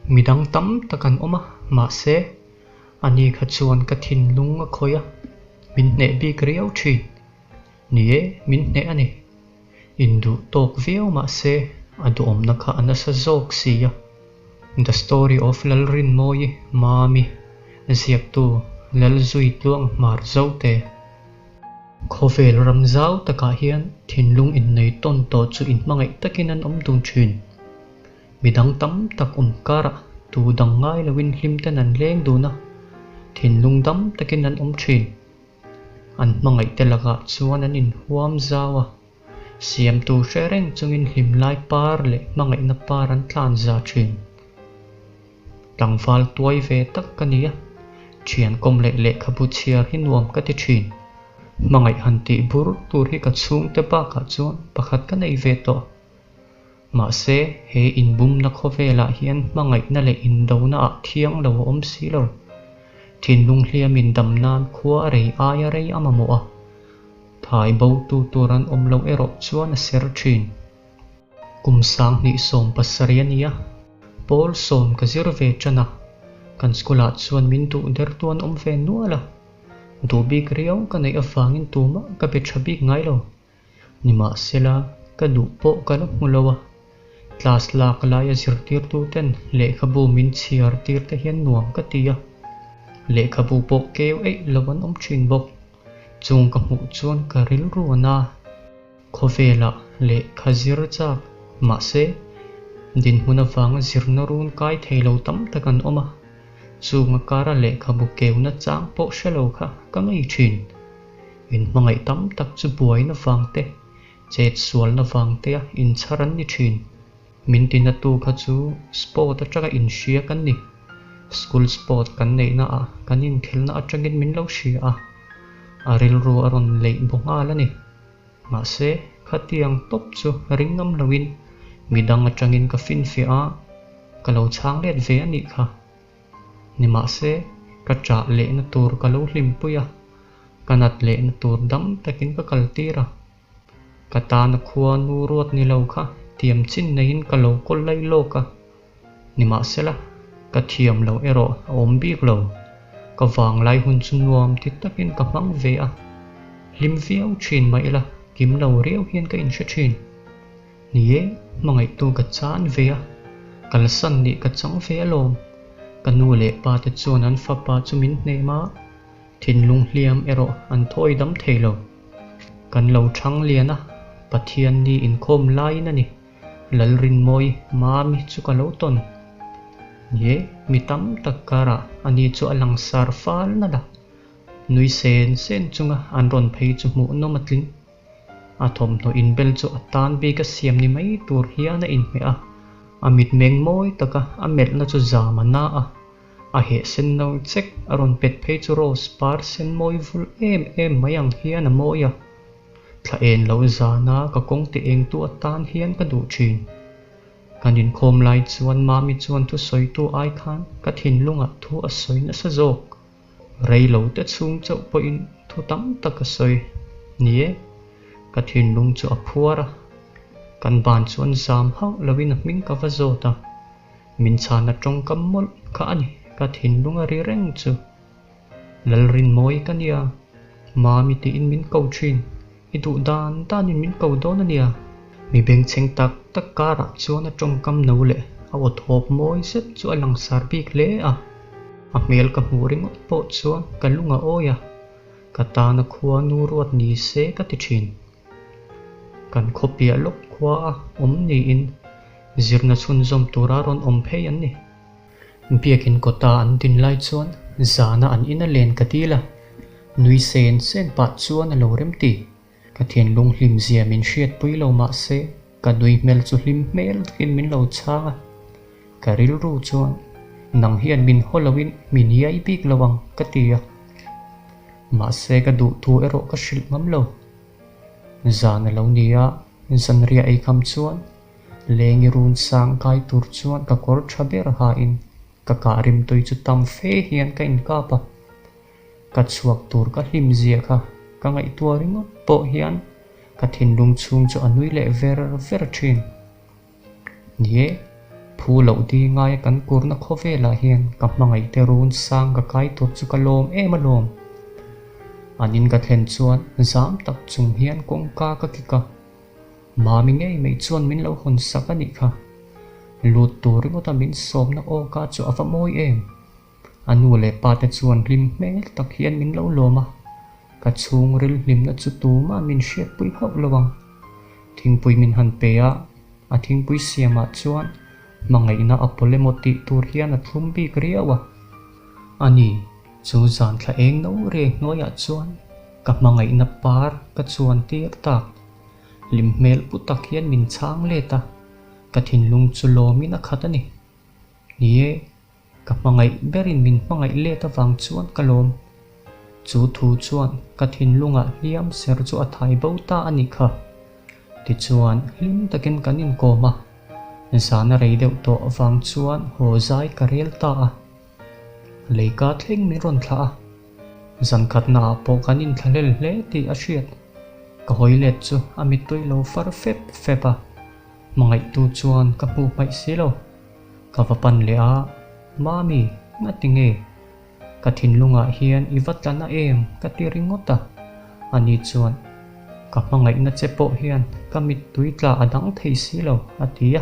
Midang tam tak an awm a, mahse, ani kha chuan ka thinlung a khawih a, min hneh bik riau thin. Ni e, min hneh a ni. Induh tawk viau mahse, a duhawmna kha a nasa zawk si a. The Story of Lalrinmawii Mami ziaktu Lalzuitluang Hmar Zote. Khawvel ram zau takah hian thinlung innei tawn tawh chu inhmangaih takin an awm dun thin. Midang tam tak awm karah tu dang ngai loin hlim ten an leng dun a, thinlung dam takin an awm thin. An hmangaihte lakah chuan an inhuam zau a, siamtu hre reng chungin hlimlai par leh hmangaihna par an tlan za thin. Tlangval tuai ve tak ka ni a, thian kawm leh lehkhabu chhiar hi nuam ka ti thin. Hmangaih han tih bur tur hi ka chhungte bakah chuan pakhat ka nei ve tawh. Mahse, he inbumna khawvelah hian hmangaihna leh indona ah thiang lo a awm si lo. Thinlung hliamin dam nan khua a rei aia rei a mamawh a, thai botu tur an awm loh erawh chuan a ser thin. Kum 27 a ni a, pawl sawm ka zir ve tan a, kan school ah chuan min duh der tu an awm ve nual a, duh bik riau ka neih avangin tumah ka be tha bik ngai lo. Nimahsela, ka duh pawh ka la hmu lo a, class lak laia zirtirtu ten lehkhabu min chhiar tir te hian nuam ka ti a, lehkhabu pawh keu eih lo an awm thin bawk. Chung ka hmuh chuan ka rilru a na. Khawvelah lehkha zir chak mahse, dinhmun avanga zirna run kai thei lo tam tak an awm a, chung a kara lehkhabu keuna chang pawh hre lo kha ka ngei thin. Inhmangaih tam tak chu buaina vang te, chet sualna vang tea inchhar an ni thin. Min tinatu kha chu sport atanga inhria kan ni. School sport kan neihna ah kan inkhelna atangin min lo hria a, a rilru a rawn leih baw nghal a ni. Mahse, khatiang tawp chu ring ngam loin midang atangin ka finfiah a, ka lo chhang let ve a nih kha. Nimahse, ka ṭah lehna tur ka lo hlimpui a, ka nat lehna tur dam takin ka kaltir a. Ka tana khua nu ruat ni lo kha tiam chin neiin ka lo kawl lai lawk a. Nimahsela, ka thiam lo erawh a awm bik lo. Ka vanglai hun chu nuam ti takin ka hmang ve a, hlim viau ṭhin mah ila kim lo riau hian ka inhre ṭhin. Ni e, hmangaihtu ka chan ve a, kalsan nih ka chang ve alawm. Ka nu leh pa te chuan an fapa chu min hnem a, thinlung hliam erawh an thawi dam thei lo. Kan lo thang lian a, Pathian ni inkhawm laiin a ni. Lalrinmawi Mami chu ka lo tawn. Ni e, mi tam tak karah ani chu a langsar fal nalh a, nui sen sen chunga an rawn phei chu hmuhnawm a tling. A thawmhnaw inbel chu a tan bik a siam ni mai tur hian a inhmeh a, a mitmeng mawi taka a melhna chu zam a na a, a heh sen no chek a rawn pet phei chu rose par sen mawi vul em em mai ang hian a mawi a, thla en lo zana ka kawng ti engtu atan hian ka duh thin. Kan inkhawm lai chuan Mami chuan thusawitu ai khan ka thinlungah thu a sawi nasa zawk. Rei lo te chhung chauh pawhin thu tam tak a sawi. Ni e, ka thinlung chu a phuar a, kan ban chuan zam hauh loin a hming ka va zawt a, min chhana tawngkam mawlh kha a ni ka thinlung a ri reng chu. Lalrinmawi ka nia, Mami tiin min ko thin, i duh dan danin min ko dawn a nia. Mi bengchheng tak tak karah chuan a tawngkam no leh a aw thawp mawi zet chu a langsar bik hle a. A hmel ka hmuh ringawt pawh chuan ka lung a awi a, ka tana khua nu ruat ni se ka ti thin. Kan khaw piah lawk khua a awm niin zirna chhunzawm tura rawn awm phei an ni. Biakin kawta an din lai chuan zana an ina len ka dil a, nui sen sen pah chuan a lo rem ti. Ka thinlung hlim zia min hriatpui lo mah se ka nui hmel chu hlim hmel takin min lo chhang a. Ka rilru chuan nang hian min haw loin min iai bik lo ang ka ti a. Mahse ka duh thu erawh ka hrilh ngam lo. Zan a lo ni a, zanriah ei kham chuan Lengi run sang kai tur chuan ka kawr tha ber hain ka kah rimtui chu tam fe hian ka inkap a. Ka chhuak tur ka hlim zia kha ka ngaihtuah ringawt pawh hian ka thinlung chhung chu a nui leh ver ver thin. Ni e, Phu loh di ngaia kan kurna khawvelah hian ka hmangaihte run sang ka kai tur chu ka lawm em alawm. An in ka thlen chuan zam tak chung hian kawngka ka kik a. Mami ngei mai chuan min lo hawn sak a nih kha. Lut tur ringawta min sawmna awka chu a va mawi em. A nu leh pa te chuan hlim hmel tak hian min lo lawm a, ka chhungril hlimna chu tumah min hriatpui hauh lo ang. Thingpui min han pe a, a thingpui siamah chuan hmangaihna a pawlh emaw tih tur hian a thlum bik riau a. A ni, chu zan thla eng no reng hnuaiah chuan ka hmangaihna par ka chuan tir tak. Hlim hmel pu tak hian min chhang let a, ka thinlung chu lawmin a khat a ni. Ni e, Ka hmangaih berin min hmangaih let avang chuan ka lawm. Chu thu chuan ka thinlungah hliam ser chu a thai bo ta a nih kha. Tichuan hlim takin kan inkawm a, zan a rei deuh tawh avang chuan haw zai ka rel ta a. Leika thleng min rawn thlah a, zan khatnaah pawh kan inthlahlel hle tih a hriat. Ka hawi let chu a mittui lo far fep fep a, hmangaihtu chuan ka hmuh hmaih si lo. Ka va pan leh a, Mami, ngati nge? Ka thinlungah hian i va tla na em? ka ti ringawt a. Ani chuan, Ka hmangaihna che pawh hian ka mittui tla a dang thei si lo, a ti a.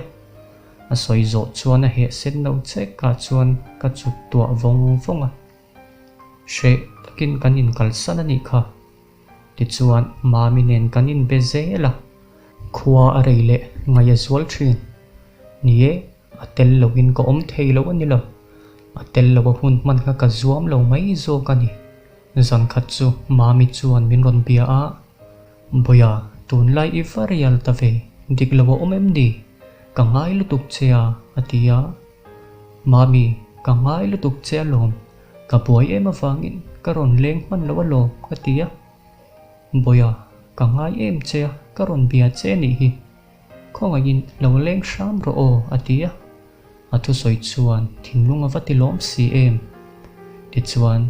A sawi zawh chuan a heh sen lo chekah chuan ka chuk tuah vawng vawng a. Hreh takin kan inkalsan a nih kha. Tichuan, Mami nen kan inbe zel a, khua a rei leh ngaih a zual thin. Ni e, a tel loin ka awm thei lo a ni lo. A tel lo a hun hman kha ka zuam lo mai zawk a ni. Zankhat chu Mami chuan min rawn bia a, Bawia, tunlai i va rial ta ve, dik lo a awm em ni? Ka ngai lutuk che a, a ti a. Mami, ka ngai lutuk che alawm. Ka buai em avangin ka rawn leng hman lo alawm ka ti a. Bawia, ka ngai em che a, ka rawn bia che nih hi. Khawngaihin lo leng hram rawh aw a ti a. A thusawi chuan thinlung a va ti lawm si em. Tichuan,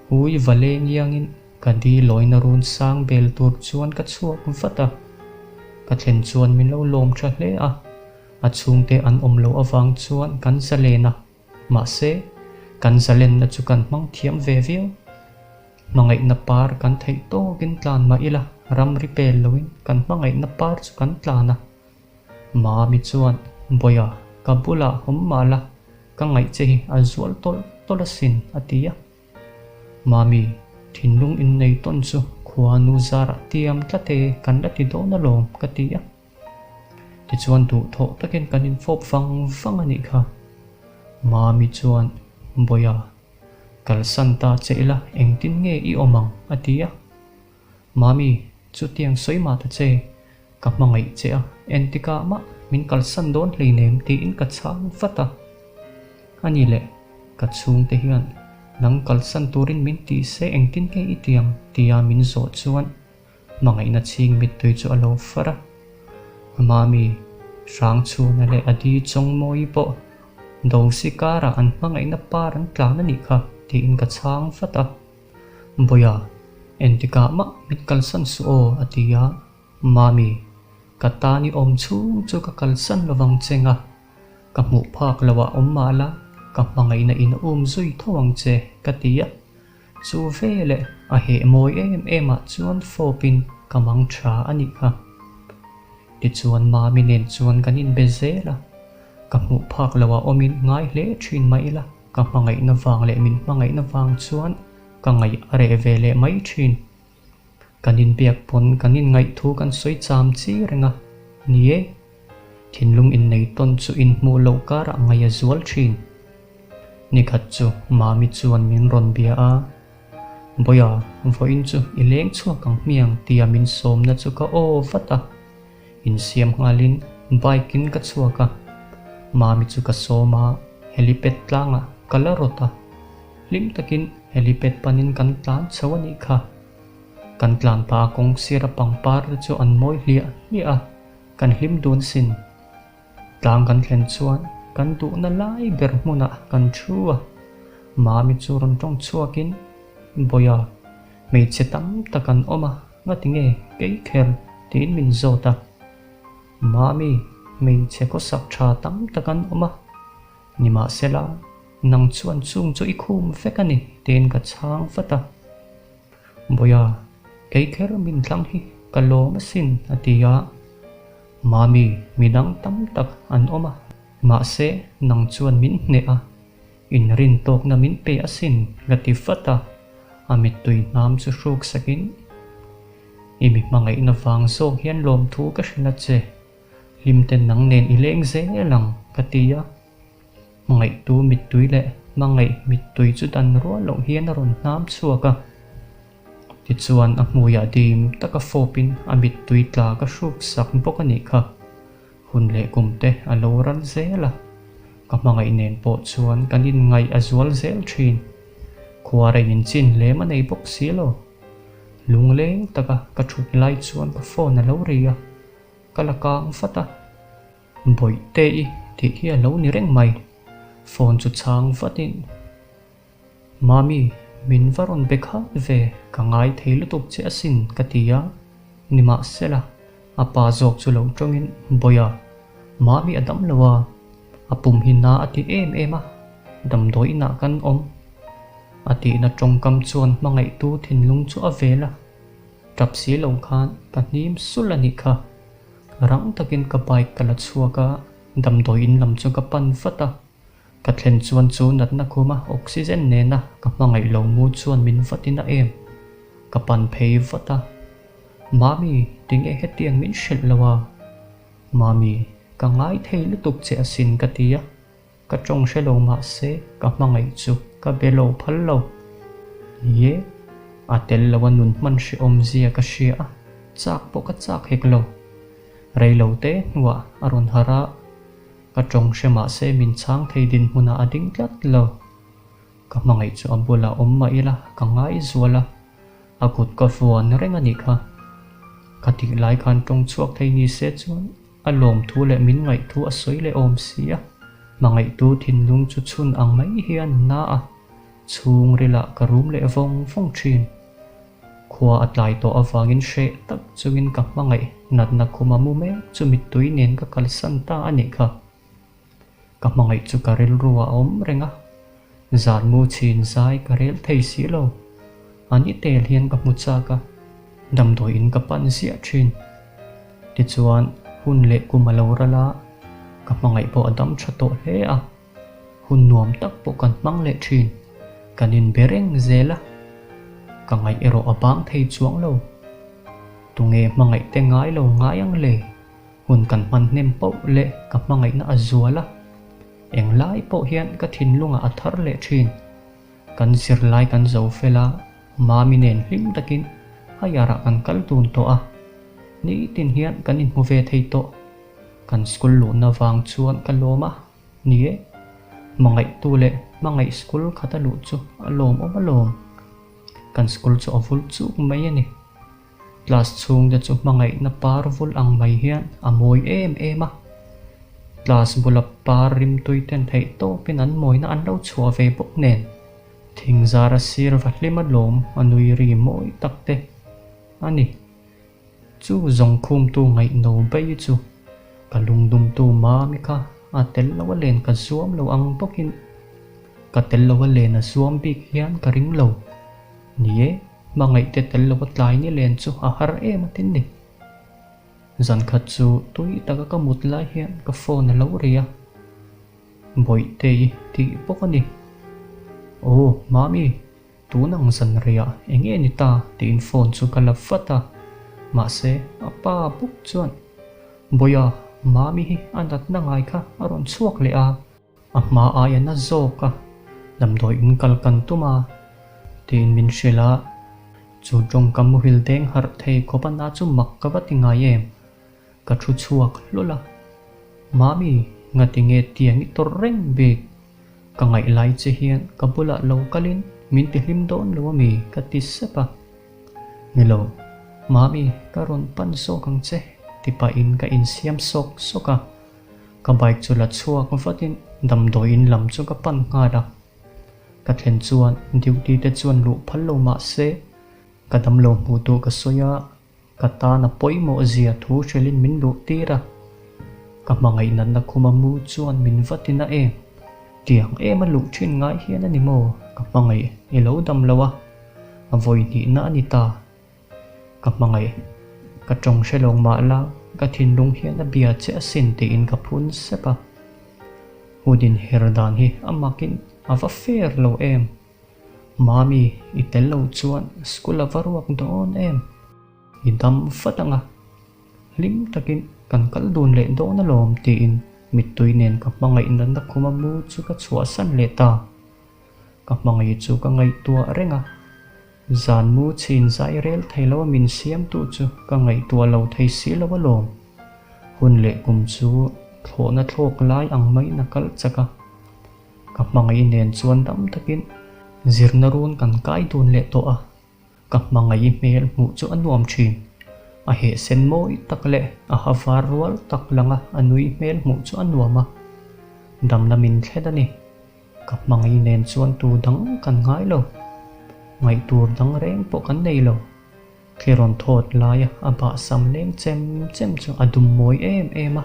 ui va leng iangin ka di lawina run sang bel tur chuan ka chhuak vat a. Ka thlen chuan min lo lawm tha hle a. A chhungte an awm loh avang chuan kan zalen a. Mahse, kan zalenna chu kan hmang thiam ve viau. Hmangaihna par kan theih tawkin tlan mah ila, ramri pel loin kan hmangaihna par chu kan tlan a. Mami chuan, Bawia, ka bulah awm mah la, ka ngaih che hi a zual tawlh tawlh asin, a ti a. Mami, thinlung innei tawn chu khuanu zarah tiam tlat e, kan la ti dawn alawm, ka ti a. Tichuan duhthawh takin kan infawp vang vang a nih kha. Mami chuan, Bawia, kalsan ta che ila engtin nge i awm ang? a ti a. Mami, chutiang sawi mah ta che, ka hmangaih che a, entikah mah min kalsan dawn hleinem tiin ka chhang vat a. A ni le, ka chhungte hian nang kalsan turin min ti se engtin nge i ti ang? tia min zawh chuan Hmangaihna chhing mittui chu a lo far a. Mami, Hrangchhuna leh a di Chawngmawi pawh Dosi karah an hmangaihna par an tlan a nih kha tiin ka chhang vat a. Bawia, entikah mah min kalsan suh aw a ti a. Mami, ka tan i awm chhung chu ka kalsan lovang cheng a. Ka hmuh phak loh ah awm mah la, ka hmangaihna in a um zui tho ang che ka ti a. Chu veleh a heh mawi em em ah chuan fawpin ka mang tha a nih kha. Tichuan Mami nen chuan kan inbe zel a, ka hmuh phak lo ah awmin ngai hle thin mah ila ka hmangaihna vang leh min hmangaihna vang chuan ka ngaih a reh ve leh mai thin. Kan inbiak pawn kan inngaih thu kan sawi cham chi reng a, ni e, thinlung innei tawn chu inhmuh loh karah ngaih a zual thin. Nikhat chu Mami chuan min rawn bia a, Bawia, vawiin chu i leng chhuak ang hmiang tia min sawmna chu ka aw vat a. Insiam nghalin bike in ka chhuak a, Mami chu ka sawm a, helipad tlangah ka la rawt a. Hlim takin helipad panin kan tlan chho a nih kha. Kan tlan pah a kawng sira pangpar te chu an mawi hliah hliah a, kan hlim dun sin. Tlang kan thlen chuan kan duhna lai ber hmunah kan thu a, Mami chu rawn tawng chhuakin, Bawia, hmeichhe tam tak an awm a, ngati nge kei kher? tiin min zawt a. Mami, Hmeichhe khawsak tha tam tak an awm a, nimahsela nang chuan chung chu i khum vek a ni tiin ka chhang vat a. Bawiha, kei kher min thlang hi ka lawm asin a ti a. Mami, midang tam tak an awm a, mahse nang chuan min hneh a, inrin tawkna min pe asin ka ti vat a, a mittui hnam chu hruk sakin, I mi hmangaihna vang zawk hian lawmthu ka hrilh a che, hlimten nang nen i leng zel ang ka ti a. Hmangaihtu mittui leh hmangaih mittui chu dan rual loh hian a rawn hnam chhuak a. Tichuan a hmuiah dim taka fawpin a mittui tla ka hruk sak bawk a nih kha. Hun leh kum te a lo ral zel a, ka hmangaih nen pawh chuan kan inngaih a zual zel thin. Khuarei inchin lem a nei bawk si lo. Lungleng taka ka thut lai chuan ka phone a lo ri a, ka la kang vat a. Bawihte i tih hi a lo ni reng mai. Phone chu chhang vatin, Mami, min va rawn be khat ve, ka ngai thei lutuk che asin ka ti a. Nimahsela, a pa zawk chu lo tawngin, Bawiha, Mami a dam lo a, a pum hi na a ti em em a, damdawi inah kan awm. A tihna tawngkam chuan hmangaihtu thinlung chu a vel a, tap si lo khan ka hnim sulh a nih kha. Rang takin ka bike ka la chhuak a, damdawi in lam chu ka pan vat a. Ka thlen chuan chu natna khuma oxygen nena ka hmangaih lo mu chuan min vatin a em. Ka pan phei vat a, Mami, tinge hetiang min hrilh lo a? Mami, ka ngai thei lutuk che asin ka ti a. Ka tawng hre lo mahse ka hmangaih chu ka be lo phal lo. Ni e, a tel lo a nun hman hrehawm zia ka hria a, chak pawh ka chak hek lo. Rei lo te hnuah a rawn harh a, ka tawng hre mahse min chhang thei dinhmunah a ding tlat lo. Ka hmangaih chu a bulah awm mah ila ka ngai zual a, a kut ka vuan reng a nih kha. Ka tih lai khan tawng chhuak thei ni se chuan A lawmthu leh min ngaihthu a sawi leh awm si a, hmangaihtu thinlung chu chhun ang mai hian a na a, chhungrilah ka rum leh vawng vawng thin. Khua a tlai tawh avangin hreh tak chungin ka hmangaih natna khuma mu mek chu mittui nen ka kalsan ta a nih kha. Ka hmangaih chu ka rilru a awm reng a, zan mu chhin zai ka rel thei si lo. A ni tel hian ka hmu chak a, damdawiin ka pan ziah thin. Tichuan, hun leh kum a lo ral a, ka hmangaih pawh a dam tha tawh hle a, hun nuam tak pawh kan hmang leh thin. Kan inbe reng zel a, ka ngaih erawh a bang thei chuang lo. Tunge hmangaih te ngai lo ngai ang le? Hun kan hman hnem poh leh ka hmangaihna a zual a, englai pawh hian ka thinlungah a thar leh thin. Kan zirlai kan zo fel a, Mami nen hlim takin higher-ah kan kal dun tawh a, nitin hian kan inhmu ve thei tawh. Kan school luhna vang chuan ka lawm a, ni e, hmangaihtu leh hmangaih school khata luh chu a lawmawm alawm. Kan school chu a vul chuk mai a ni. Class chhungte chu hmangaihna par vul ang mai hian a mawi em em a. Class bula par rimtui ten theih tawpin an mawina an lo chhuah ve bawk nen. Thingzar a sir va hlim a lawm a nui ri mawi tak te a ni. Chu zawng khumtu ngaihno bei chu ka lungdumtu Mami kha a tel lo a len ka zuam lo ang bawkin ka tel lo a len a zuam bik hian ka ring lo. Ni e. Hmangaihte tel lo a tlai ni len chu a har em a tin ni. Zan khat chu tui taka ka mut lai hian ka phone a lo ri a, Bawihtei tih bawk a ni. Aw Mami, tun ang zan riah eng nge ni ta tiin phone chu ka la vat a, mahse a pa bawk chuan Bawiha, Mami hi a natna ngai kha a rawn chhuak leh a, A hma aia na zawk a, damdawi in kal kan tum a, tiin min hrilh a. Chu tawngka muhil deng harh thei khawp a na chu mak ka va ti ngai em? Ka thu chhuak hlawl a. Mami, ngati nge tiang i tawrh reng bik? Ka ngaih lai che hian ka bulah lo kalin min ti hlim dawn lo ami? ka ti sep a. Ni lo, Mami, ka rawn pan zawk ang che, ti pahin ka insiam sawk sawk a. Ka bike chu la chhuak vatin damdawi in lam chu ka pan nghal a. Ka thlen chuan duty te chuan luh phal lo mah se ka damlo hmuh duh ka sawi a, ka tan a pawimawh zia thu hrilhin min luh tir a. Ka hmangaih natna khuma mu chuan min va tina em? Tiang em a luh thin ngai hian a ni maw? Ka hmangaih i lo dam lo a, a vawi hnihna a ni ta. Ka hmangaih, ka tawng hre lo mah la, ka thinlung hian a bia che asin tiin ka phun sep a. Hun inher dan hi a makin a va fair lo em? Mami, i tel lo chuan school a va ruak dawn em? I dam fat ang a, hlim takin kan kal dun leh dawn alawm tiin mittui nen ka hmangaih natna khuma mu chu ka chhuahsan leh ta. Ka hmangaih chu ka ngaihtuah reng a, zan mu chhin zai rel thei lo a min siamtu chu ka ngaihtuah lo thei si lo alawm. Hun leh kum chu thlawhna thlawk lai ang maiin a kal chak a. Ka hmangaih nen chuan dam takin zirna run kan kai dun leh tawh a, ka hmangaih hmel hmuh chu a nuam thin. A heh sen mawi tak leh a ha var rual tak langa a nui hmel hmuh chu a nuam a, damna min thlen a ni. Ka hmangaih nen chuan tu dang kan ngai lo, ngaih tur dang reng pawh kan nei lo. Thli rawn thawt laia a bahsam leng chem chem chu a dum mawi em em a.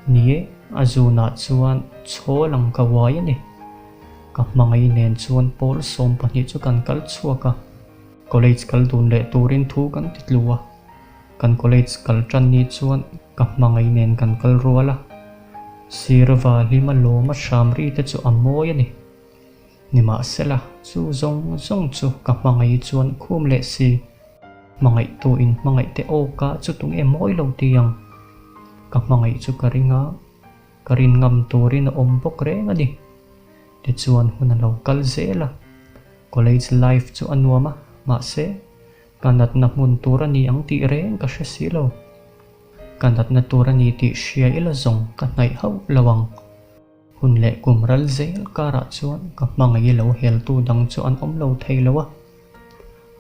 Ni e, a zunah chuan chhawl ang ka uai a ni. Ka hmangaih nen chuan pawl 12 chu kan kal chhuak a, college kal dun leh turin thu kan ti tlu a. Kan college kal tan ni chuan ka hmangaih nen kan kal rual a, Sirva hlima lawma hram ri te chu a mawi a ni. Nimahsela, chu zawng zawng chu ka hmangaih chuan khum leh si. Hmangaihtu in hmangaih te aw ka chu tunge mawi lo ti ang? Ka hmangaih chu ka ring a, ka rin ngam turin a awm bawk reng a ni. Tichuan hun a lo kal zel a, college life chu a nuam a, mahse, ka natna hmun tur a ni ang tih reng ka hre si lo. Ka natna tur a ni tih hria ila zawng ka hnaih hauh lo ang. Hun leh kum ral zel karah chuan ka hmangaih lo heltu dang chu an awm lo thei lo a,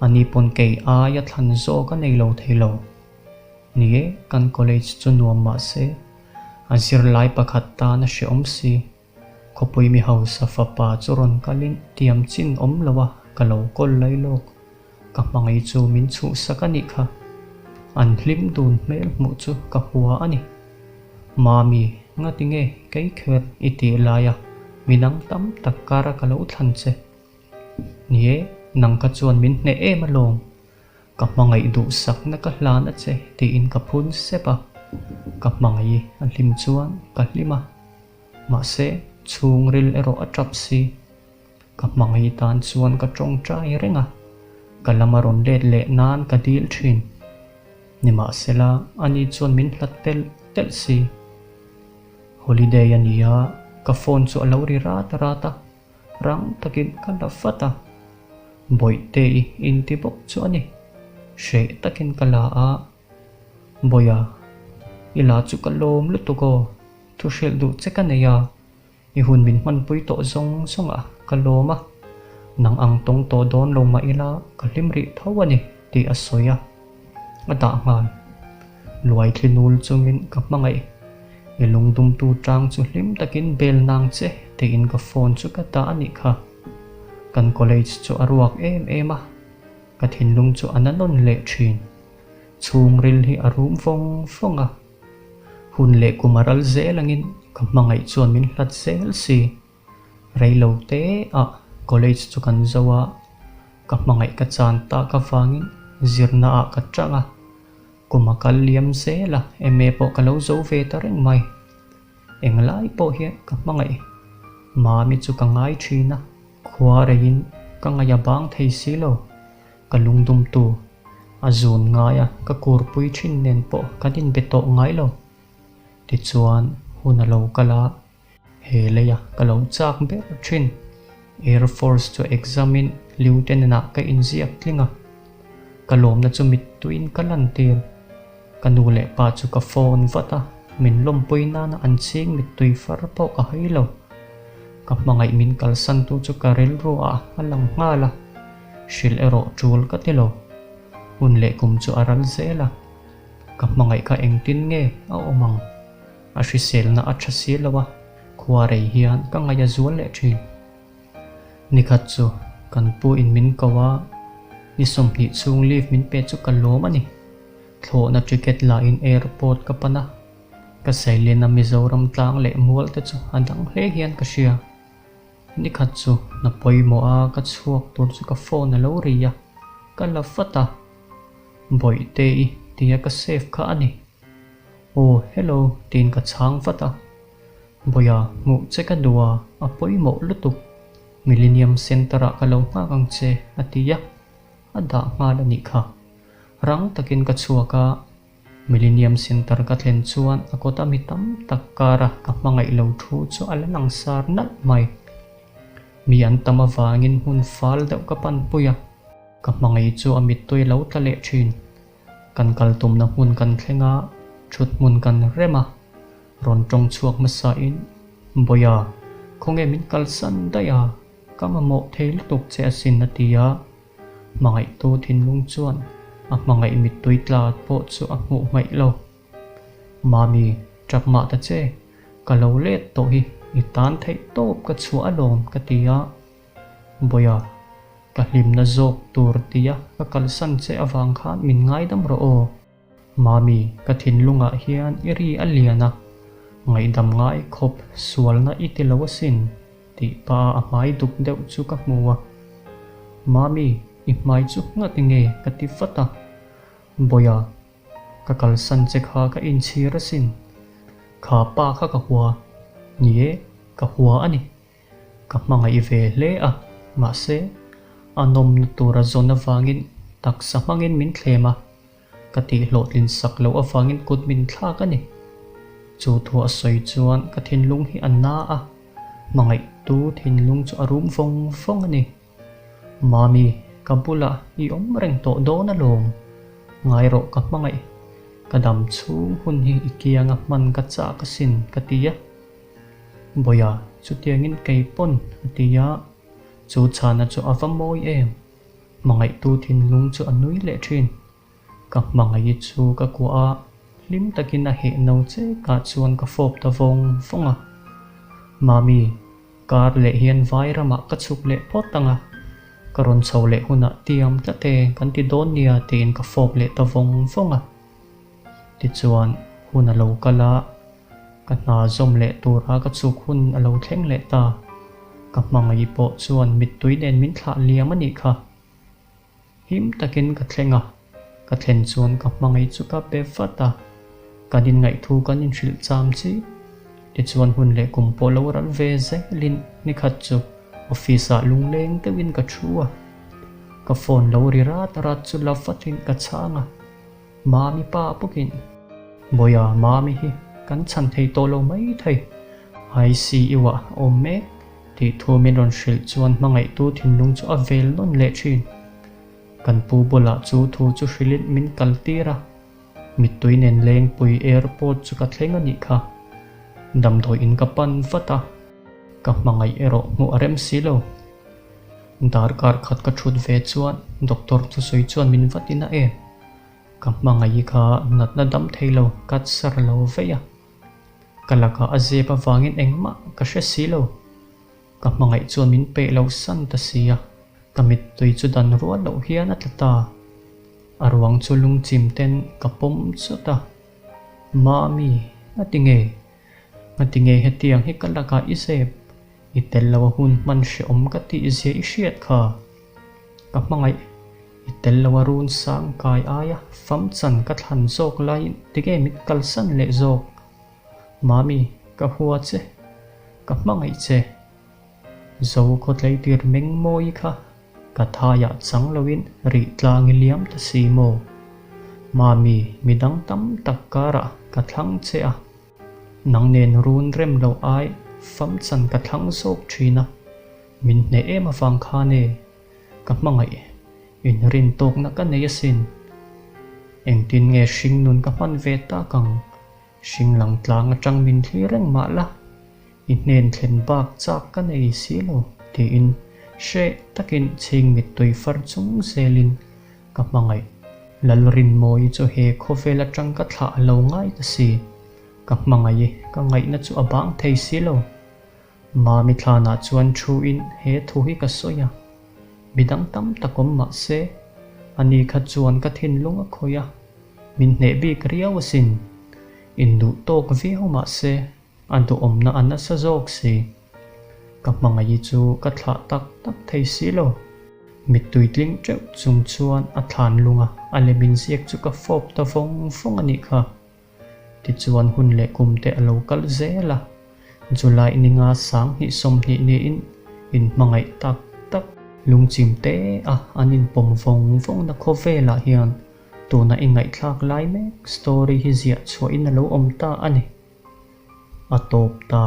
ani pawn kei aia thlan zawk a nei lo thei lo. Ni e, kan college chu nuam mah se, a zirlai pakhat tan a hrehawm si. Khawpui mi hausa fapa chu rawn kalin tiam chin awm lo a ka lo kawl lai lawk. Ka hmangaih chu min chhuhsak a nih kha. An hlim dun hmel hmuh chu ka hua a ni. Mami, ngati nge kei kher i tih laia minang tam tak kara ka lo thlan che? Ni e, nang kha chuan min hneh em alawm. Ka hmangaih duhsakna ka hlan a che tiin ka phun sep a. Ka hmangaih a hlim chuan ka hlim a. Mahse, chhungril erawh a tap si. Ka hmangaih tan chuan ka tawngtai reng a, ka lama rawn let leh nan ka dil thin. Nimahsela, ani chuan min hlat telh telh si. Holiday a ni a, ka phone chu a lo ri rat rat a, rang takin ka la vat a. Bawihte-i inti bawk chu a ni. Hreh takin ka la a, Bawiha, i la chu ka lawm lutuk aw, thu hrilh duh che ka nei a. I hun min hmanpui tawh zawng zawng a, ka lawm a. Nang ang tawng tawh dawn lo mah ila ka hlim rih tho a ni, tih a sawi a. A dah nghal. Luai thli nul chungin ka hmangaih. I lungdumtu tang chu hlim takin bel nang che tiin ka phone chu ka dah a nih kha. Kan college chu a ruak em em a, ka thinlung chu a na nawn leh thin. Chhungril hi a rum vawng vawng a. Hun leh kum a ral zel angin ka hmangaih chuan min hlat zel si. Rei lo te ah college chu kan zo a, ka hmangaih ka chan tak avangin zirna ah ka tang a, kum a kal liam zel a, MA pawh ka lo zo ve ta reng mai. Englai pawh hian ka hmangaih Mami chu ka ngai thin a, khua reiin ka ngaih a bang thei si lo. Ka lungdumtu a zun ngai a, ka kurpui thin nen pawh kan inbe tawh ngai lo. Tichuan, hun a lo kal a, he leia ka lo chak ber thin. Air Force chu exam in Lieutenant ah ka inziak tling a, ka lawmna chu mittuiin ka lantir. Ka nu leh pa chu ka phone vat a, min lawmpui nana an chhing mittui far pawh ka hai lo. Ka hmangaih min kalsantu chu ka rilru ah a lang nghal a. Hrilh erawh tul ka ti lo. Hun leh kum chu a ral zel a. Ka hmangaih kha engtin nge a awm ang? A hriselna a tha si lo a, khua rei hian ka ngaih a zual leh thin. Nikhat chu kan pu in min ko a, ni 20 chhung leave min pe chu ka lawm a ni. Thlawhna ticket la in airport ka pan a. Ka Sailena Mizoram tlang leh mual te chu a dang hle hian ka hria. Nikhat chu hna pawimawh a ka chhuak tur chu ka phone a lo ri a, ka la vat a. Bawihte i tia ka save kha a ni. Aw hello tiin ka chhang vat a. Bawiha hmuh che ka duh a, a pawimawh lutuk. Millennium Centre ah ka lo nghak ang che a ti a, a dah nghal a nih kha. Rang takin ka chhuak a. Millennium Centre ka thlen chuan a kawta mi tam tak kara ka hmangaih lo thu chu a la langsar nalh mai. Mi an tam avangin hmun fal deuh ka panpui a, ka hmangaih chu a mittui a lo tla leh thin. Kan kal tumna hmun kan thleng a, thut hmun kan rem a, rawn tawng chhuak hmasain, Bawiha, khawnge min kalsan daih a, ka mamawh thei lutuk che asin a ti a. Hmangaihtu thinlung chuan a hmangaih mittui tla pawh chu a hmuh hmaih lo. Mami, tap mah ta che, ka lo let tawh hi i tan theih tawp ka chhuah alawm ka ti a. Bawiha, ka hlimna zawk tur tia ka kalsan che avang khan min ngaidam rawh aw. Mami, ka thinlungah hian i ri a lian a, ngaihdam ngai khawp sualna i ti lo asin, tih pa a hmai duk deuh chu ka hmu a. Mami, i hmai chu ngati nge? ka ti vat a. Bawiha, ka kalsan che kha ka inchhir asin. Kha pa kha ka hua. Ni e, ka hua a ni. Ka hmangaih ve hle a, mahse, a nawmna tura zawn avangin taksa hmangin min thlem a, ka tihhlawhtlin sak loh avangin kut min thlak a ni. Chu thu a sawi chuan ka thinlung hi a na a, hmangaihtu thinlung chu a rum vawng vawng a ni. Mami, ka bulah i awm reng tawh dawn alawm. Ngai rawh ka hmangaih, ka dam chhung hun hi i kianga hman ka chak asin ka ti a. Bawiha, chutiangin kei pawn a ti a, chu chhana chu a va mawi em? Hmangaihtu thinlung chu a nui leh thin. Ka hmangaih chu ka kuah a, hlim takin a heh no che kah chuan ka fawp ta vawng vawng a. Mami, kar leh hian vai ramah ka chhuk leh phawt ang a, ka rawn chho leh hunah tiam tlat e kan ti dawn nia tiin ka fawp leh ta vawng vawng a. Tichuan, hun a lo kal a, ka hna zawm leh tura ka chhuk hun a lo thleng leh ta. Ka hmangaih pawh chuan mittui nen min thlah liam a nih kha. Him takin ka thleng a, ka thlen chuan ka hmangaih chu ka pe vat a, kan inngaih thu kan inhrilh cham chi. Tichuan hun leh kum pawh lo ral ve zelin nikhat chu office ah lungleng deuhin ka thu a, ka phone lo ri rat rat chu la vatin ka chhang a. Mami pa bawkin, Bawiha Mami hi kan chhan thei tawh lo mai thei, ICU ah a awm mek tih thu min rawn hrilh chuan hmangaihtu thinlung chu a vel nawn leh thin. Kan pu bulah chu thu chu hrilhin min kal tir a, mittui nen Lengpui airport chu ka thleng a nih kha. Damdawi in ka pan vat a, ka hmangaih erawh hmuh a rem si lo. Darkar khat ka thut ve chuan doctor thusawi chuan min va ti na em? Ka hmangaih kha natna dam thei lo, ka sar lo veih a. Ka lakah a zep avangin engmah ka hre si lo. Ka hmangaih chuan min peih lo san ta si a, ka mittui chu dan rual loh hian a tla ta. A ruang chu lungchim ten ka pawm chawt a, Mami, ngati nge? Ngati nge hetiang hi ka lakah i zep? I tel lo a hun hman hrehawm ka tih zia i hriat kha. Ka hmangaih, i tel lo a run sang kai aia fam chan ka thlan zawk laiin tige min kalsan leh zawk. Mami, ka hua che, ka hmangaih che. Zo khawtlei tir meng mawi kha ka thaiah chang loin rih tlang i liam ta si maw? Mami, midang tam tak karah ka thlang che a. Nang nen run rem lo ai fam chan ka thlang zawk thin a, min hneh em avang khan e, ka hmangaih inrin tawkna ka nei asin. Engtin nge hring nun ka hman ve tak ang, hring lang tlang atang min thlir reng mah la, i hnen thlen bak chak ka nei si lo tiin hreh takin chhing mittui far chung zelin ka hmangaih. Lalrinmawii chu he khawvel atang ka thlah a lo ngai ta si. Ka hmangaih i, ka ngaihna chu a bang thei si lo. Mami thlanah chuan thu in he thu hi ka sawi a. Midang tam tak awm mah se, ani kha chuan ka thinlung a khawih a, min hneh bik riau asin. Induh tawk viau mah se a duhawmna a nasa zawk si. Ka hmangaih chu ka thlah tak tak thei si lo. Mittui tling teuh chung chuan a thlan lunga a lem inziak chu ka fawp ta vawng vawng a nih kha. Tichuan hun leh kum te a lo kal zel a, July ninga 2020 niin inhmangaih tak tak lungchim te a an inpawm vawng vawngna khawvelah hian tuna i ngaihthlak lai mek story hi ziah chhuahin a lo awm ta a ni. A tawp ta.